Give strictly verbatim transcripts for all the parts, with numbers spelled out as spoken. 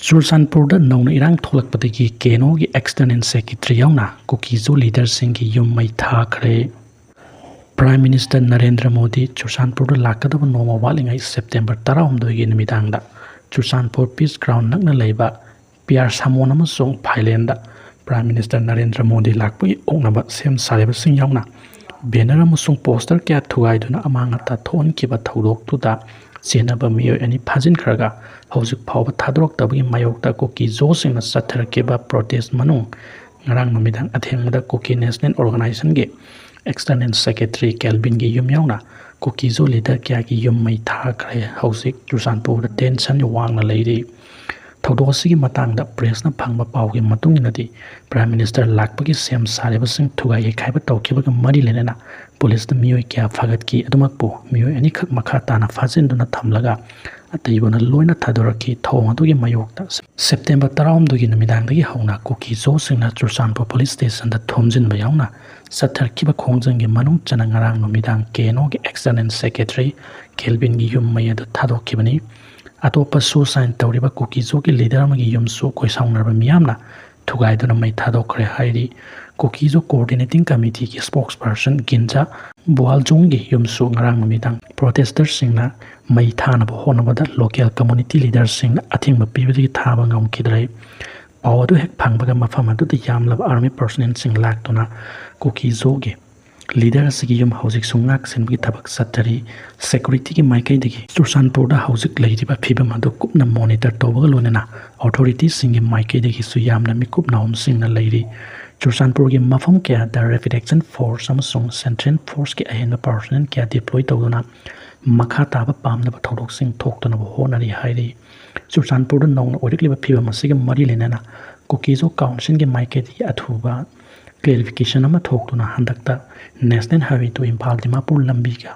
ꯆꯨꯔꯆꯥꯟꯄꯨꯔꯗ ꯅꯧꯅ ꯏꯔꯥꯡ ꯊꯣꯛꯂꯛꯄꯗꯒꯤ ꯀꯦ ꯑꯦꯟ ꯑꯣꯒꯤ external secretary ꯌꯥꯎꯅ ꯀꯨꯀꯤꯖꯣ leaderꯁꯤꯡꯒꯤ ꯌꯨꯝ ꯃꯩ ꯊꯥꯈ꯭ꯔꯦ꯫ Prime Minister ꯅꯔꯦꯟꯗ꯭ꯔ ꯃꯣꯗꯤ ꯆꯨꯔꯆꯥꯟꯄꯨꯔꯗ ꯂꯥꯛꯀꯗꯕ ꯅꯣꯡꯃ ꯋꯥꯠꯂꯤꯉꯩ September ꯇꯔꯥꯍꯨꯝꯗꯣꯏꯒꯤ ꯅꯨꯃꯤꯗꯥꯡꯗ ꯆꯨꯔꯆꯥꯟꯄꯨꯔ Peace Ground ꯅꯛꯅ ꯂꯩꯕ ꯄꯤ ꯑꯥꯔ ꯁꯥꯃꯣꯟ ꯑꯃꯁꯨꯡ ꯐꯥꯏꯂꯦꯟꯗ Prime Minister ꯅꯔꯦꯟꯗ꯭ꯔ ꯃꯣꯗꯤ ꯂꯥꯛꯄꯒꯤ ꯑꯣꯛꯅꯕ ꯁꯦꯝ ꯁꯥꯔꯤꯕꯁꯤꯡ ꯌꯥꯎꯅ banner ꯑꯃꯁꯨꯡ poster ꯀꯌꯥ ꯊꯨꯒꯥꯏꯗꯨꯅ ꯑꯃꯥꯡ ꯑꯇꯥ ꯊꯣꯛꯍꯟꯈꯤꯕ ꯊꯧꯗꯣꯛꯇꯨꯗ ꯆꯦꯟꯅꯕ ꯃꯤꯑꯣꯏ ꯑꯅꯤ ꯐꯥꯖꯤꯟꯈ꯭ꯔꯒ ꯍꯧꯖꯤꯛ ꯐꯥꯎꯕ ꯊꯥꯗꯣꯔꯛꯇꯕꯒꯤ ꯃꯥꯌꯣꯛꯇ ꯀꯨꯀꯤꯖꯣꯁꯤꯡꯅ ꯆꯠꯊꯔꯛꯈꯤꯕ protest ꯃꯅꯨꯡ ꯉꯔꯥꯡ ꯅꯨꯃꯤꯗꯥꯡ ꯑꯊꯦꯡꯕꯗ ꯀꯨꯀꯤ National Organizationꯒꯤ external secretary ꯀꯦꯜꯕꯤꯟꯒꯤ ꯌꯨꯝ ꯌꯥꯎꯅ ꯀꯨꯀꯤꯖꯣ leader ꯀꯌꯥꯒꯤ ꯌꯨꯝ ꯃꯩ ꯊꯥꯈ꯭ꯔꯦ꯫ ꯍꯧꯖꯤꯛ ꯆꯨꯔꯆꯥꯟꯄꯨꯔꯗ tension ꯋꯥꯡꯅ ꯂꯩꯔꯤ꯫ ꯊꯧꯗꯣꯛ ꯑꯁꯤꯒꯤ ꯃꯇꯥꯡꯗ pressꯅ ꯐꯪꯕ ꯄꯥꯎꯒꯤ ꯃꯇꯨꯡ ꯏꯟꯅꯗꯤ, Prime Minister ꯂꯥꯛꯄꯒꯤ ꯁꯦꯝ ꯁꯥꯔꯤꯕꯁꯤꯡ ꯊꯨꯒꯥꯏ ꯌꯩꯈꯥꯏꯕ ꯇꯧꯈꯤꯕꯒ ꯃꯔꯤ ꯂꯩꯅꯅ ꯄꯨꯂꯤꯁꯅ ꯃꯤꯑꯣꯏ ꯀꯌꯥ ꯐꯥꯒꯠꯈꯤ꯫ ꯑꯗꯨꯃꯛꯄꯨ ꯃꯤꯑꯣꯏ ꯑꯅꯤꯈꯛ ꯃꯈꯥ ꯇꯥꯅ ꯐꯥꯖꯤꯟꯗꯨꯅ ꯊꯝꯂꯒ ꯑꯇꯩꯕꯨꯅ ꯂꯣꯏꯅ ꯊꯥꯗꯣꯔꯛꯈꯤ꯫ ꯊꯧꯑꯣꯡ ꯑꯗꯨꯒꯤ ꯃꯥꯌꯣꯛꯇ September ꯇꯔꯥꯍꯨꯝꯗꯣꯏꯒꯤ ꯅꯨꯃꯤꯗꯥꯡꯗꯒꯤ ꯍꯧꯅ ꯀꯨꯀꯤꯖꯣꯁꯤꯡꯅ ꯆꯨꯔꯆꯥꯟꯄꯨꯔ police stationꯗ ꯊꯣꯝꯖꯤꯟꯕ ꯌꯥꯎꯅ ꯆꯠꯊꯔꯛꯈꯤꯕ ꯈꯣꯡꯖꯪꯒꯤ ꯃꯅꯨꯡ ꯆꯟꯅ ꯉꯔꯥꯡ ꯅꯨꯃꯤꯗꯥꯡ ꯀꯦ ꯑꯦꯟ ꯑꯣꯒꯤ external secretary ꯀꯦꯜꯕꯤꯟꯒꯤ ꯌꯨꯝ ꯃꯩ ꯑꯗꯨ ꯊꯥꯗꯣꯛꯈꯤꯕꯅꯤ꯫ ꯑꯇꯣꯞꯄ ꯁꯨ ꯁꯥꯏꯟ ꯇꯧꯔꯤꯕ ꯀꯨꯀꯤꯖꯣꯒꯤ leader ꯑꯃꯒꯤ ꯌꯨꯝꯁꯨ ꯀꯣꯏꯁꯥꯎꯅꯔꯕ ꯃꯤꯌꯥꯝꯅ ꯊꯨꯒꯥꯏꯗꯨꯅ ꯃꯩ ꯊꯥꯗꯣꯛꯈ꯭ꯔꯦ ꯍꯥꯏꯔꯤ꯫ ꯀꯨꯀꯤꯖꯣ Coordinating Committeeꯒꯤ spokesperson ꯒꯤꯟꯖꯥ ꯕꯨꯋꯥꯜꯖꯨꯡꯒꯤ ꯌꯨꯝꯁꯨ ꯉꯔꯥꯡ ꯅꯨꯃꯤꯗꯥꯡ protesterꯁꯤꯡꯅ ꯃꯩ ꯊꯥꯅꯕ ꯍꯣꯠꯅꯕꯗ local community leaderꯁꯤꯡꯅ ꯑꯊꯤꯡꯕ ꯄꯤꯕꯗꯒꯤ ꯊꯥꯕ ꯉꯝꯈꯤꯗ꯭ꯔꯦ꯫ ꯄꯥꯎ ꯑꯗꯨ ꯍꯦꯛ ꯐꯪꯕꯒ ꯃꯐꯝ ꯑꯗꯨꯗ ꯌꯥꯝꯂꯕ army personnelꯁꯤꯡ ꯂꯥꯛꯇꯨꯅ ꯀꯨꯀꯤꯖꯣꯒꯤ leader ꯑꯁꯤꯒꯤ ꯌꯨꯝ ꯍꯧꯖꯤꯛꯁꯨ ꯉꯥꯛ ꯁꯦꯟꯕꯒꯤ ꯊꯕꯛ ꯆꯠꯊꯔꯤ꯫ Securityꯒꯤ ꯃꯥꯏꯀꯩꯗꯒꯤ ꯆꯨꯔꯆꯥꯟꯄꯨꯔꯗ ꯍꯧꯖꯤꯛ ꯂꯩꯔꯤꯕ ꯐꯤꯕꯝ ꯑꯗꯨ ꯀꯨꯞꯅ monitor ꯇꯧꯕꯒ ꯂꯣꯏꯅꯅ authorityꯁꯤꯡꯒꯤ ꯃꯥꯏꯀꯩꯗꯒꯤꯁꯨ ꯌꯥꯝꯅ ꯃꯤꯀꯨꯞ ꯅꯥꯍꯨꯝꯁꯤꯡꯅ ꯂꯩꯔꯤ꯫ ꯆꯨꯔꯆꯥꯟꯄꯨꯔꯒꯤ ꯃꯐꯝ ꯀꯌꯥꯗ Rapid Action Force ꯑꯃꯁꯨꯡ Central Forceꯀꯤ ꯑꯍꯦꯟꯕ personnel ꯀꯌꯥ deploy ꯇꯧꯗꯨꯅ ꯃꯈꯥ ꯇꯥꯕ ꯄꯥꯝꯅꯕ ꯊꯧꯗꯣꯛꯁꯤꯡ ꯊꯣꯛꯇꯅꯕ ꯍꯣꯠꯅꯔꯤ ꯍꯥꯏꯔꯤ꯫ ꯆꯨꯔꯆꯥꯟꯄꯨꯔꯗ ꯅꯧꯅ ꯑꯣꯏꯔꯛꯂꯤꯕ ꯐꯤꯕꯝ ꯑꯁꯤꯒ ꯃꯔꯤ ꯂꯩꯅꯅ ꯀꯨꯀꯤꯖꯣ councilꯒꯤ ꯃꯥꯏꯀꯩꯗꯒꯤ ꯑꯊꯨꯕ clarification ꯑꯃ ꯊꯣꯛꯇꯨꯅ ꯍꯟꯗꯛꯇ National Highway to Imphal Dimapur ꯂꯝꯕꯤꯒ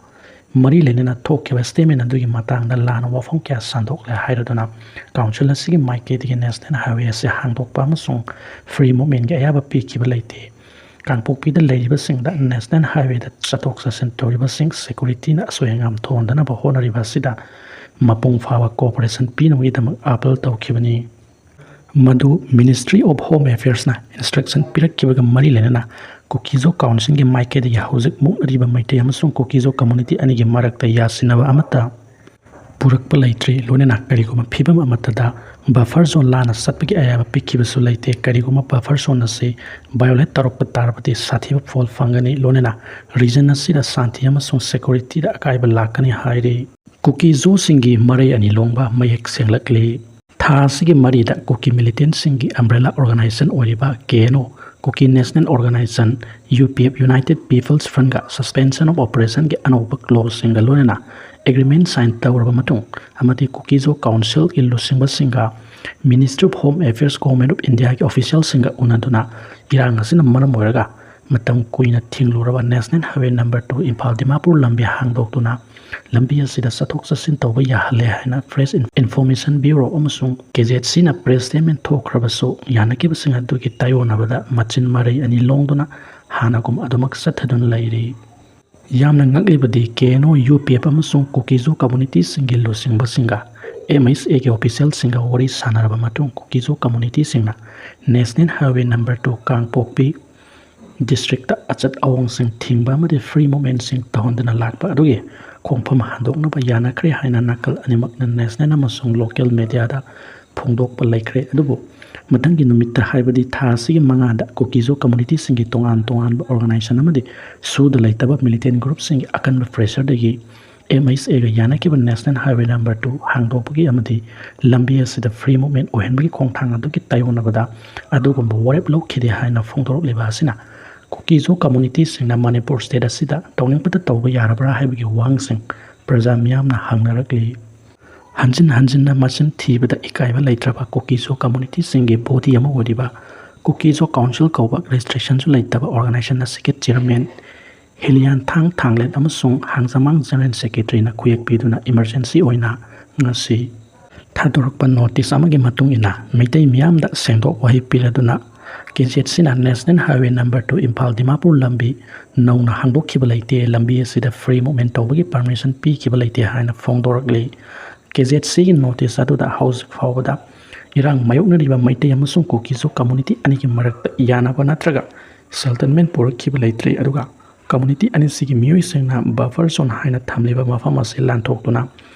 ꯃꯔꯤ ꯂꯩꯅꯅ ꯊꯣꯛꯈꯤꯕ statement ꯑꯗꯨꯒꯤ ꯃꯇꯥꯡꯗ ꯂꯥꯟꯅ ꯋꯥꯐꯝ ꯀꯌꯥ ꯁꯟꯗꯣꯛꯂꯦ ꯍꯥꯏꯔꯗꯨꯅ council ꯑꯁꯤꯒꯤ ꯃꯥꯏꯀꯩꯗꯒꯤ National Highway ꯑꯁꯤ ꯍꯥꯡꯗꯣꯛꯄ ꯑꯃꯁꯨꯡ free movementꯀꯤ ꯑꯌꯥꯕ ꯄꯤꯈꯤꯕ ꯂꯩꯇꯦ꯫ ꯀꯥꯡꯄꯣꯛꯄꯤꯗ ꯂꯩꯔꯤꯕꯁꯤꯡꯗ National Highwayꯗ ꯆꯠꯊꯣꯛ ꯆꯠꯁꯤꯟ ꯇꯧꯔꯤꯕꯁꯤꯡ securityꯅ ꯑꯁꯣꯏ ꯑꯉꯥꯝ ꯊꯣꯛꯍꯟꯗꯅꯕ ꯍꯣꯠꯅꯔꯤꯕ ꯑꯁꯤꯗ ꯃꯄꯨꯡ ꯐꯥꯕ cooperation ꯄꯤꯅꯕꯒꯤꯗꯃꯛ appeal ꯇꯧꯈꯤꯕꯅꯤ꯫ ꯃꯗꯨ Ministry of Home Affairsꯅ instruction ꯄꯤꯔꯛꯈꯤꯕꯒ ꯃꯔꯤ ꯂꯩꯅꯅ ꯀꯨꯀꯤꯖꯣ Councilꯒꯤ ꯃꯥꯏꯀꯩꯗꯒꯤ ꯍꯧꯖꯤꯛ ꯃꯨꯛꯅꯔꯤꯕ ꯃꯩꯇꯩ ꯑꯃꯁꯨꯡ ꯀꯨꯀꯤꯖꯣ community ꯑꯅꯤꯒꯤ ꯃꯔꯛꯇ ꯌꯥꯁꯤꯟꯅꯕ ꯑꯃꯠꯇ ꯄꯨꯔꯛꯄ ꯂꯩꯇ꯭ꯔꯤ꯫ ꯂꯣꯏꯅꯅ ꯀꯔꯤꯒꯨꯝꯕ ꯐꯤꯕꯝ ꯑꯃꯠꯇꯗ buffer zone ꯂꯥꯟꯅ ꯆꯠꯄꯒꯤ ꯑꯌꯥꯕ ꯄꯤꯈꯤꯕꯁꯨ ꯂꯩꯇꯦ꯫ ꯀꯔꯤꯒꯨꯝꯕ buffer zone ꯑꯁꯤ violate ꯇꯧꯔꯛꯄ ꯇꯥꯔꯕꯗꯤ ꯁꯥꯊꯤꯕ ꯐꯣꯜ ꯐꯪꯒꯅꯤ꯫ ꯂꯣꯏꯅꯅ region ꯑꯁꯤꯗ ꯁꯥꯟꯇꯤ ꯑꯃꯁꯨꯡ securityꯗ ꯑꯀꯥꯏꯕ ꯂꯥꯛꯀꯅꯤ ꯍꯥꯏꯔꯤ꯫ ꯀꯨꯀꯤꯖꯣꯁꯤꯡꯒꯤ ꯃꯔꯩ ꯑꯅꯤ ꯂꯣꯡꯕ ꯃꯌꯦꯛ ꯁꯦꯡꯂꯛꯂꯤ꯫ ꯊꯥ ꯑꯁꯤꯒꯤ ꯃꯔꯤꯗ ꯀꯨꯀꯤ militantꯁꯤꯡꯒꯤ umbrella organization ꯑꯣꯏꯔꯤꯕ KNO, Kuki National Organization, UPF, United People's Frontꯒ suspension of operationꯒꯤ ꯑꯅꯧꯕ clauseꯁꯤꯡꯒ ꯂꯣꯏꯅꯅ agreement sign ꯇꯧꯔꯕ ꯃꯇꯨꯡ ꯑꯃꯗꯤ ꯀꯨꯀꯤꯖꯣ Councilꯒꯤ ꯂꯨꯆꯤꯡꯕꯁꯤꯡꯒ Ministry of Home Affairs, Government of Indiaꯒꯤ officialꯁꯤꯡꯒ ꯎꯅꯗꯨꯅ ꯏꯔꯥꯡ ꯑꯁꯤꯅ ꯃꯔꯝ ꯑꯣꯏꯔꯒ ꯃꯇꯝ ꯀꯨꯏꯅ ꯊꯤꯡꯂꯨꯔꯕ National Highway number two Imphal Dimapur ꯂꯝꯕꯤ ꯍꯥꯡꯗꯣꯛꯇꯨꯅ ꯂꯝꯕꯤ ꯑꯁꯤꯗ ꯆꯠꯊꯣꯛ ꯆꯠꯁꯤꯟ ꯇꯧꯕ ꯌꯥꯍꯜꯂꯦ ꯍꯥꯏꯅ Press Information Bureau ꯑꯃꯁꯨꯡ KZCꯅ press statement ꯊꯣꯛꯈ꯭ꯔꯕꯁꯨ, ꯌꯥꯅꯈꯤꯕꯁꯤꯡ ꯑꯗꯨꯒꯤ ꯇꯥꯏꯑꯣꯟꯅꯕꯗ ꯃꯆꯤꯟ ꯃꯔꯩ ꯑꯅꯤ ꯂꯣꯡꯗꯨꯅ ꯍꯥꯟꯅꯒꯨꯝ ꯑꯗꯨꯃꯛ ꯆꯠꯊꯗꯨꯅ ꯂꯩꯔꯤ꯫ ꯌꯥꯝꯅ ꯉꯛꯂꯤꯕꯗꯤ, KNO, UPF ꯑꯃꯁꯨꯡ ꯀꯨꯀꯤꯖꯣ communityꯁꯤꯡꯒꯤ ꯂꯨꯆꯤꯡꯕꯁꯤꯡꯒ MHAꯒꯤ officialꯁꯤꯡꯒ ꯋꯥꯔꯤ ꯁꯥꯟꯅꯔꯕ ꯃꯇꯨꯡ, ꯀꯨꯀꯤꯖꯣ communityꯁꯤꯡꯅ National Highway number two ꯀꯥꯡꯄꯣꯛꯄꯤ districtꯇ ꯑꯆꯠ ꯑꯋꯣꯡꯁꯤꯡ ꯊꯤꯡꯕ ꯑꯃꯗꯤ free movementꯁꯤꯡ ꯇꯧꯍꯟꯗꯨꯅ ꯂꯥꯛꯄ ꯑꯗꯨꯒꯤ ꯈꯣꯡꯐꯝ ꯍꯟꯗꯣꯛꯅꯕ ꯌꯥꯅꯈ꯭ꯔꯦ ꯍꯥꯏꯅ ꯅꯥꯀꯜ ꯑꯅꯤꯃꯛꯅ national ꯑꯃꯁꯨꯡ local mediaꯗ ꯐꯣꯡꯗꯣꯛꯄ ꯂꯩꯈ꯭ꯔꯦ꯫ ꯑꯗꯨꯕꯨ ꯃꯊꯪꯒꯤ ꯅꯨꯃꯤꯠꯇ, ꯍꯥꯏꯕꯗꯤ ꯊꯥ ꯑꯁꯤꯒꯤ ꯃꯉꯥꯗ, ꯀꯨꯀꯤꯖꯣ communityꯁꯤꯡꯒꯤ ꯇꯣꯉꯥꯟ ꯇꯣꯉꯥꯟꯕ organization ꯑꯃꯗꯤ ꯁꯨꯗ ꯂꯩꯇꯕ militant groupꯁꯤꯡꯒꯤ ꯑꯀꯟꯕ pressureꯗꯒꯤ MHAꯒ ꯌꯥꯅꯈꯤꯕ National Highway number two ꯍꯥꯡꯗꯣꯛꯄꯒꯤ ꯑꯃꯗꯤ ꯂꯝꯕꯤ ꯑꯁꯤꯗ free movement ꯑꯣꯏꯍꯟꯕꯒꯤ ꯈꯣꯡꯊꯥꯡ ꯑꯗꯨꯒꯤ ꯇꯥꯏꯑꯣꯟꯅꯕꯗ ꯑꯗꯨꯒꯨꯝꯕ ꯋꯥꯔꯦꯞ ꯂꯧꯈꯤꯗꯦ ꯍꯥꯏꯅ ꯐꯣꯡꯗꯣꯔꯛꯂꯤꯕ ꯑꯁꯤꯅ ꯀꯨꯀꯤꯖꯣ communityꯁꯤꯡꯅ ꯃꯅꯤꯄꯨꯔ state ꯑꯁꯤꯗ ꯇꯧꯅꯤꯡꯕꯇ ꯇꯧꯕ ꯌꯥꯔꯕ꯭ꯔꯥ ꯍꯥꯏꯕꯒꯤ ꯋꯥꯍꯪꯁꯤꯡ ꯄ꯭ꯔꯖꯥ ꯃꯤꯌꯥꯝꯅ ꯍꯪꯅꯔꯛꯂꯤ꯫ ꯍꯟꯖꯤꯟ ꯍꯟꯖꯤꯟꯅ ꯃꯆꯤꯟ ꯊꯤꯕꯗ ꯏꯀꯥꯏꯕ ꯂꯩꯇ꯭ꯔꯕ ꯀꯨꯀꯤꯖꯣ communityꯁꯤꯡꯒꯤ body ꯑꯃ ꯑꯣꯏꯔꯤꯕ ꯀꯨꯀꯤꯖꯣ Council ꯀꯧꯕ registrationꯁꯨ ꯂꯩꯇꯕ organization ꯑꯁꯤꯒꯤ chairman ꯍꯤꯂꯤꯌꯥꯟ ꯊꯥꯡ ꯊꯥꯡꯂꯦꯟ ꯑꯃꯁꯨꯡ ꯍꯥꯡꯖꯃꯥꯡ general secretaryꯅ ꯈꯨꯌꯦꯛ ꯄꯤꯗꯨꯅ emergency ꯑꯣꯏꯅ ꯉꯁꯤ ꯊꯥꯗꯣꯔꯛꯄ notice ꯑꯃꯒꯤ ꯃꯇꯨꯡ ꯏꯟꯅ ꯃꯩꯇꯩ ꯃꯤꯌꯥꯝꯗ ꯁꯦꯡꯗꯣꯛ ꯋꯥꯍꯩ ꯄꯤꯔꯗꯨꯅ KZCꯅ National Highway number two Imphal Dimapur ꯂꯝꯕꯤ ꯅꯧꯅ ꯍꯥꯡꯗꯣꯛꯈꯤꯕ ꯂꯩꯇꯦ, ꯂꯝꯕꯤ ꯑꯁꯤꯗ free movement ꯇꯧꯕꯒꯤ permission ꯄꯤꯈꯤꯕ ꯂꯩꯇꯦ ꯍꯥꯏꯅ ꯐꯣꯡꯗꯣꯔꯛꯂꯤ꯫ KZCꯒꯤ notice ꯑꯗꯨꯗ ꯍꯧꯖꯤꯛ ꯐꯥꯎꯕꯗ ꯏꯔꯥꯡ ꯃꯥꯌꯣꯛꯅꯔꯤꯕ ꯃꯩꯇꯩ ꯑꯃꯁꯨꯡ ꯀꯨꯀꯤꯁꯨ ꯀꯝꯃꯨꯅꯤꯇꯤ ꯑꯅꯤꯒꯤ ꯃꯔꯛꯇ ꯌꯥꯅꯕ ꯅꯠꯇ꯭ꯔꯒ ꯁꯦꯇꯜꯃꯦꯟ ꯄꯨꯔꯛꯈꯤꯕ ꯂꯩꯇ꯭ꯔꯤ꯫ ꯑꯗꯨꯒ ꯀꯝꯃꯨꯅꯤꯇꯤ ꯑꯅꯤꯁꯤꯒꯤ ꯃꯤꯑꯣꯏꯁꯤꯡꯅ ꯕꯐꯔ ꯖꯣꯟ ꯍꯥꯏꯅ ꯊꯝꯂꯤꯕ ꯃꯐꯝ ꯑꯁꯤ ꯂꯥꯟꯊꯣꯛꯇꯨꯅ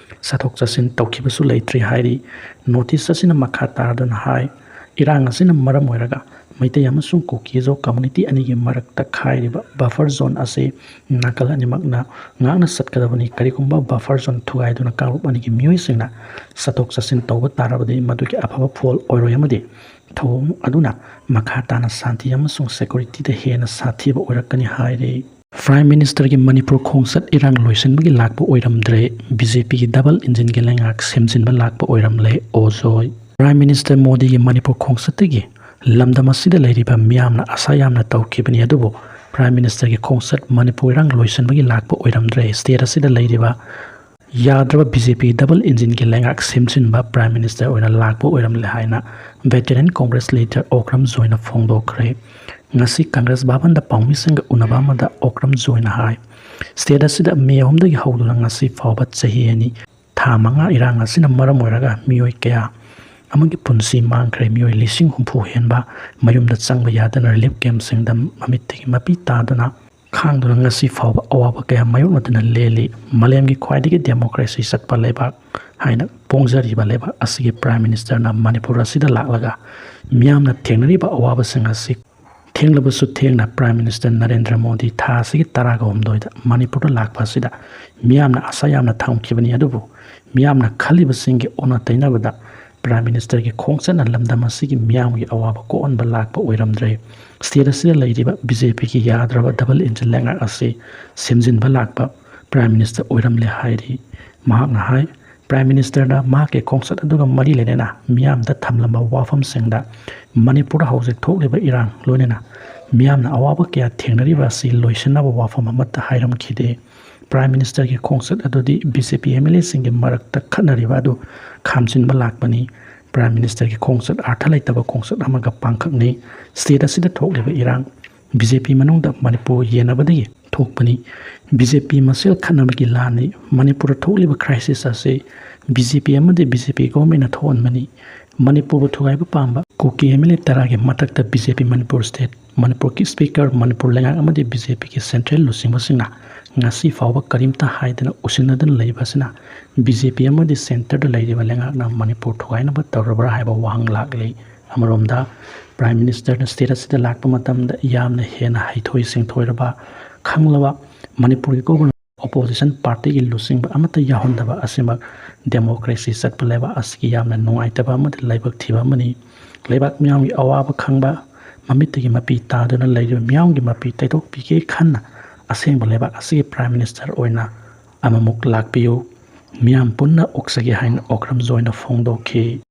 ꯆꯠꯊꯣꯛ ꯆꯠꯁꯤꯟ ꯇꯧꯈꯤꯕꯁꯨ ꯂꯩꯇ꯭ꯔꯤ ꯍꯥꯏꯔꯤ꯫ ꯅꯣꯇꯤꯁ ꯑꯁꯤꯅ ꯃꯈꯥ ꯇꯥꯔꯗꯨꯅ ꯍꯥꯏ, ꯏꯔꯥꯡ ꯑꯁꯤꯅ ꯃꯔꯝ ꯑꯣꯏꯔꯒ ꯃꯩꯇꯩ ꯑꯃꯁꯨꯡ ꯀꯨꯀꯤꯖꯣ ꯀꯝꯃꯨꯅꯤꯇꯤ ꯑꯅꯤꯒꯤ ꯃꯔꯛꯇ ꯈꯥꯏꯔꯤꯕ ꯕꯐꯔ ꯖꯣꯟ ꯑꯁꯤ ꯅꯥꯀꯜ ꯑꯅꯤꯃꯛꯅ ꯉꯥꯛꯅ ꯆꯠꯀꯗꯕꯅꯤ꯫ ꯀꯔꯤꯒꯨꯝꯕ ꯕꯐꯔ ꯖꯣꯟ ꯊꯨꯒꯥꯏꯗꯨꯅ ꯀꯥꯡꯂꯨꯞ ꯑꯅꯤꯒꯤ ꯃꯤꯑꯣꯏꯁꯤꯡꯅ ꯆꯠꯊꯣꯛ ꯆꯠꯁꯤꯟ ꯇꯧꯕ ꯇꯥꯔꯕꯗꯤ ꯃꯗꯨꯒꯤ ꯑꯐꯕ ꯐꯣꯜ ꯑꯣꯏꯔꯣꯏ ꯑꯃꯗꯤ ꯊꯧꯑꯣꯡ ꯑꯗꯨꯅ ꯃꯈꯥ ꯇꯥꯅ ꯁꯥꯟꯇꯤ ꯑꯃꯁꯨꯡ ꯁꯦꯀ꯭ꯌꯨꯔꯤꯇꯤꯗ ꯍꯦꯟꯅ ꯁꯥꯊꯤꯕ ꯑꯣꯏꯔꯛꯀꯅꯤ ꯍꯥꯏꯔꯤ꯫ ꯄ꯭ꯔꯥꯏꯝ ꯃꯤꯅꯤꯁꯇꯔꯒꯤ ꯃꯅꯤꯄꯨꯔ ꯈꯣꯡꯆꯠ ꯏꯔꯥꯡ ꯂꯣꯏꯁꯤꯟꯕꯒꯤ ꯂꯥꯛꯄ ꯑꯣꯏꯔꯝꯗ꯭ꯔꯦ, ꯕꯤ ꯖꯦ ꯄꯤꯒꯤ ꯗꯕꯜ ꯏꯟꯖꯤꯟꯒꯤ ꯂꯩꯉꯥꯛ ꯁꯦꯝꯖꯤꯟꯕ ꯂꯥꯛꯄ ꯑꯣꯏꯔꯝꯂꯦ, ꯑꯣꯖꯣꯏ꯫ ꯄ꯭ꯔꯥꯏꯝ ꯃꯤꯅꯤꯁꯇꯔ ꯃꯣꯗꯤꯒꯤ ꯃꯅꯤꯄꯨꯔ ꯈꯣꯡꯆꯠꯇꯒꯤ ꯂꯝꯗꯝ ꯑꯁꯤꯗ ꯂꯩꯔꯤꯕ ꯃꯤꯌꯥꯝꯅ ꯑꯁꯥ ꯌꯥꯝꯅ ꯇꯧꯈꯤꯕꯅꯤ, ꯑꯗꯨꯕꯨ ꯄ꯭ꯔꯥꯏꯝ ꯃꯤꯅꯤꯁꯇꯔꯒꯤ ꯈꯣꯡꯆꯠ ꯃꯅꯤꯄꯨꯔ ꯏꯔꯥꯡ ꯂꯣꯏꯁꯤꯟꯕꯒꯤ ꯂꯥꯛꯄ ꯑꯣꯏꯔꯝꯗ꯭ꯔꯦ꯫ ꯁ꯭ꯇꯦꯠ ꯑꯁꯤꯗ ꯂꯩꯔꯤꯕ ꯌꯥꯗ꯭ꯔꯕ ꯕꯤ ꯖꯦ ꯄꯤꯒꯤ ꯗꯕꯜ ꯏꯟꯖꯤꯟꯒꯤ ꯂꯩꯉꯥꯛ ꯁꯦꯝꯖꯤꯟꯕ ꯄ꯭ꯔꯥꯏꯝ ꯃꯤꯅꯤꯁꯇꯔ ꯑꯣꯏꯅ ꯂꯥꯛꯄ ꯑꯣꯏꯔꯝꯂꯦ ꯍꯥꯏꯅ ꯚꯦꯇꯦꯔꯥꯟ ꯀꯣꯡꯒ꯭ꯔꯦꯁ ꯂꯤꯗꯔ ꯑꯣꯀ꯭ꯔꯝ ꯖꯣꯏꯅ ꯐꯣꯡꯗꯣꯛꯈ꯭ꯔꯦ꯫ ꯉꯁꯤ ꯀꯪꯒ꯭ꯔꯦꯁ ꯚꯕꯟꯗ ꯄꯥꯎꯃꯤꯁꯤꯡꯒ ꯎꯅꯕ ꯑꯃꯗ ꯑꯣꯀ꯭ꯔꯝ ꯖꯣꯏꯅ ꯍꯥꯏ, ꯁ꯭ꯇꯦꯠ ꯑꯁꯤꯗ ꯃꯦ ꯑꯍꯨꯝꯗꯒꯤ ꯍꯧꯗꯨꯅ ꯉꯁꯤ ꯐꯥꯎꯕ ꯆꯍꯤ ꯑꯅꯤ, ꯊꯥ ꯃꯉꯥ ꯏꯔꯥꯡ ꯑꯁꯤꯅ ꯃꯔꯝ ꯑꯣꯏꯔꯒ ꯃꯤꯑꯣꯏ ꯀꯌꯥ ꯑꯃꯒꯤ ꯄꯨꯟꯁꯤ ꯃꯥꯡꯈ꯭ꯔꯦ꯫ ꯃꯤꯑꯣꯏ ꯂꯤꯁꯤꯡ ꯍꯨꯝꯐꯨ ꯍꯦꯟꯕ ꯃꯌꯨꯝꯗ ꯆꯪꯕ ꯌꯥꯗꯅ ꯔꯤꯂꯤꯐ ꯀꯦꯝꯞꯁꯤꯡꯗ ꯃꯃꯤꯠꯇꯒꯤ ꯃꯄꯤ ꯇꯥꯗꯨꯅ ꯈꯥꯡꯗꯨꯅ ꯉꯁꯤ ꯐꯥꯎꯕ ꯑꯋꯥꯕ ꯀꯌꯥ ꯃꯥꯌꯣꯛꯅꯗꯨꯅ ꯂꯦꯜꯂꯤ꯫ ꯃꯥꯂꯦꯝꯒꯤ ꯈ꯭ꯋꯥꯏꯗꯒꯤ ꯗꯦꯃꯣꯀ꯭ꯔꯦꯁꯤ ꯆꯠꯄ ꯂꯩꯕꯥꯛ ꯍꯥꯏꯅ ꯄꯣꯡꯖꯔꯤꯕ ꯂꯩꯕꯥꯛ ꯑꯁꯤꯒꯤ ꯄ꯭ꯔꯥꯏꯝ ꯃꯤꯅꯤꯁꯇꯔꯅ ꯃꯅꯤꯄꯨꯔ ꯑꯁꯤꯗ ꯂꯥꯛꯂꯒ ꯃꯤꯌꯥꯝꯅ ꯊꯦꯡꯅꯔꯤꯕ ꯑꯋꯥꯕꯁꯤꯡ ꯑꯁꯤ ꯊꯦꯡꯂꯕꯁꯨ ꯊꯦꯡꯅ ꯄ꯭ꯔꯥꯏꯝ ꯃꯤꯅꯤꯁꯇꯔ ꯅꯔꯦꯟꯗ꯭ꯔ ꯃꯣꯗꯤ ꯊꯥ ꯑꯁꯤꯒꯤ ꯇꯔꯥꯒ ꯍꯨꯝꯗꯣꯏꯗ ꯃꯅꯤꯄꯨꯔꯗ ꯂꯥꯛꯄ ꯑꯁꯤꯗ ꯃꯤꯌꯥꯝꯅ ꯑꯁꯥ ꯌꯥꯝꯅ ꯊꯝꯈꯤꯕꯅꯤ꯫ ꯑꯗꯨꯕꯨ ꯃꯤꯌꯥꯝꯅ ꯈꯜꯂꯤꯕꯁꯤꯡꯒꯤ ꯑꯣꯟꯅ ꯇꯩꯅꯕꯗ ꯄ꯭ꯔꯥꯏꯝ ꯃꯤꯅꯤꯁꯇꯔꯒꯤ ꯈꯣꯡꯆꯠꯅ ꯂꯝꯗꯝ ꯑꯁꯤꯒꯤ ꯃꯤꯌꯥꯝꯒꯤ ꯑꯋꯥꯕ ꯀꯣꯛꯍꯟꯕ ꯂꯥꯛꯄ ꯑꯣꯏꯔꯝꯗ꯭ꯔꯦ꯫ ꯁ꯭ꯇꯦꯠ ꯑꯁꯤꯗ ꯂꯩꯔꯤꯕ ꯕꯤ ꯖꯦ ꯄꯤꯒꯤ ꯌꯥꯗ꯭ꯔꯕ ꯗꯕꯜ ꯏꯟꯖꯤꯟ ꯂꯩꯉꯥꯛ ꯑꯁꯤ ꯁꯦꯝꯖꯤꯟꯕ ꯂꯥꯛꯄ ꯄ꯭ꯔꯥꯏꯝ ꯃꯤꯅꯤꯁꯇꯔ ꯑꯣꯏꯔꯝꯂꯦ ꯍꯥꯏꯔꯤ꯫ ꯃꯍꯥꯛꯅ ꯍꯥꯏ, ꯄ꯭ꯔꯥꯏꯝ ꯃꯤꯅꯤꯁꯇꯔꯅ ꯃꯍꯥꯛꯀꯤ ꯈꯣꯡꯆꯠ ꯑꯗꯨꯒ ꯃꯔꯤ ꯂꯩꯅꯅ ꯃꯤꯌꯥꯝꯗ ꯊꯝꯂꯝꯕ ꯋꯥꯐꯝꯁꯤꯡꯗ ꯃꯅꯤꯄꯨꯔꯗ ꯍꯧꯖꯤꯛ ꯊꯣꯛꯂꯤꯕ ꯏꯔꯥꯡ ꯂꯣꯏꯅꯅ ꯃꯤꯌꯥꯝꯅ ꯑꯋꯥꯕ ꯀꯌꯥ ꯊꯦꯡꯅꯔꯤꯕ ꯑꯁꯤ ꯂꯣꯏꯁꯤꯟꯅꯕ ꯋꯥꯐꯝ ꯑꯃꯠꯇ ꯍꯥꯏꯔꯝꯈꯤꯗꯦ꯫ ꯄ꯭ꯔꯥꯏꯝ ꯃꯤꯅꯤꯁꯇꯔꯒꯤ ꯈꯣꯡꯆꯠ ꯑꯗꯨꯗꯤ B J P M L ꯑꯦꯁꯤꯡꯒꯤ ꯃꯔꯛꯇ ꯈꯠꯅꯔꯤꯕ ꯑꯗꯨ ꯈꯥꯝꯖꯤꯟꯕ ꯂꯥꯛꯄꯅꯤ꯫ ꯄ꯭ꯔꯥꯏꯝ ꯃꯤꯅꯤꯁꯇꯔꯒꯤ ꯈꯣꯡꯆꯠ ꯑꯥꯔꯊ ꯂꯩꯇꯕ ꯈꯣꯡꯆꯠ ꯑꯃꯒ ꯄꯥꯡꯈꯛꯅꯤ꯫ ꯁ꯭ꯇꯦꯠ ꯑꯁꯤꯗ ꯊꯣꯛꯂꯤꯕ ꯏꯔꯥꯡ ꯕꯤ ꯖꯦ ꯄꯤ ꯃꯅꯨꯡꯗ ꯃꯅꯤꯄꯨꯔ ꯌꯦꯟꯅꯕꯗꯒꯤ ꯊꯣꯛꯄꯅꯤ꯫ ꯕꯤ ꯖꯦ ꯄꯤ ꯃꯁꯦꯜ ꯈꯠꯅꯕꯒꯤ ꯂꯥꯟꯅꯤ꯫ ꯃꯅꯤꯄꯨꯔꯗ ꯊꯣꯛꯂꯤꯕ ꯀ꯭ꯔꯥꯏꯁꯤꯁ ꯑꯁꯤ ꯕꯤ ꯖꯦ ꯄꯤ ꯑꯃꯗꯤ ꯕꯤ ꯖꯦ ꯄꯤ ꯒꯣꯚꯔꯟꯃꯦꯟꯅ ꯊꯣꯛꯍꯟꯕꯅꯤ꯫ ꯃꯅꯤꯄꯨꯔꯕꯨ ꯊꯨꯒꯥꯏꯕ ꯄꯥꯝꯕ ꯀꯨꯀꯤ ꯑꯦꯝ ꯑꯦꯜ ꯑꯦ ꯇꯔꯥꯒꯤ ꯃꯊꯛꯇ ꯕꯤ ꯖꯦ ꯄꯤ ꯃꯅꯤꯄꯨꯔ ꯁ꯭ꯇꯦꯠ, ꯃꯅꯤꯄꯨꯔꯒꯤ ꯁ꯭ꯄꯤꯀꯔ, ꯃꯅꯤꯄꯨꯔ ꯂꯩꯉꯥꯛ ꯑꯃꯗꯤ ꯕꯤ ꯖꯦ ꯄꯤꯒꯤ ꯁꯦꯟꯇ꯭ꯔꯦꯜ ꯂꯨꯆꯤꯡꯕꯁꯤꯡꯅ ꯉꯁꯤ ꯐꯥꯎꯕ ꯀꯔꯤꯝꯇ ꯍꯥꯏꯗꯅ ꯎꯁꯤꯟꯅꯗꯅ ꯂꯩꯕ ꯑꯁꯤꯅ ꯕꯤ ꯖꯦ ꯄꯤ ꯑꯃꯗꯤ ꯁꯦꯟꯇꯔꯗ ꯂꯩꯔꯤꯕ ꯂꯩꯉꯥꯛꯅ ꯃꯅꯤꯄꯨꯔ ꯊꯨꯒꯥꯏꯅꯕ ꯇꯧꯔꯕ꯭ꯔꯥ ꯍꯥꯏꯕ ꯋꯥꯍꯪ ꯂꯥꯛꯂꯤ꯫ ꯑꯃꯔꯣꯝꯗ ꯄ꯭ꯔꯥꯏꯝ ꯃꯤꯅꯤꯁꯇꯔꯅ ꯁ꯭ꯇꯦꯠ ꯑꯁꯤꯗ ꯂꯥꯛꯄ ꯃꯇꯝꯗ ꯌꯥꯝꯅ ꯍꯦꯟꯅ ꯍꯩꯊꯣꯏ ꯁꯤꯡꯊꯣꯏꯔꯕ, ꯈꯪꯂꯕ ꯃꯅꯤꯄꯨꯔꯒꯤ ꯒꯣꯕꯔꯅꯔ ꯑꯣꯄꯣꯖꯤꯁꯟ ꯄꯥꯔꯇꯤꯒꯤ ꯂꯨꯆꯤꯡꯕ ꯑꯃꯠꯇ ꯌꯥꯎꯍꯟꯗꯕ ꯑꯁꯤꯃꯛ ꯗꯦꯃꯣꯀ꯭ꯔꯦꯁꯤ ꯆꯠꯄ ꯂꯩꯕꯥꯛ ꯑꯁꯤꯒꯤ ꯌꯥꯝꯅ ꯅꯨꯡꯉꯥꯏꯇꯕ ꯑꯃꯗꯤ ꯂꯥꯏꯕꯛ ꯊꯤꯕ ꯑꯃꯅꯤ꯫ ꯂꯩꯕꯥꯛ ꯃꯤꯌꯥꯝꯒꯤ ꯑꯋꯥꯕ ꯈꯪꯕ, ꯃꯃꯤꯠꯇꯒꯤ ꯃꯄꯤ ꯇꯥꯗꯨꯅ ꯂꯩꯔꯤꯕ ꯃꯤꯌꯥꯝꯒꯤ ꯃꯄꯤ ꯇꯩꯊꯣꯛꯄꯤꯒꯦ ꯈꯟꯅ ꯑꯁꯦꯡꯕ ꯂꯩꯕꯥꯛ ꯑꯁꯤꯒꯤ ꯄ꯭ꯔꯥꯏꯝ ꯃꯤꯅꯤꯁꯇꯔ ꯑꯣꯏꯅ ꯑꯃꯃꯨꯛ ꯂꯥꯛꯄꯤꯌꯨ꯫ ꯃꯤꯌꯥꯝ ꯄꯨꯟꯅ ꯑꯣꯛꯆꯒꯦ ꯍꯥꯏꯅ ꯑꯣꯀ꯭ꯔꯝ ꯖꯣꯏꯅ ꯐꯣꯡꯗꯣꯛꯈꯤ꯫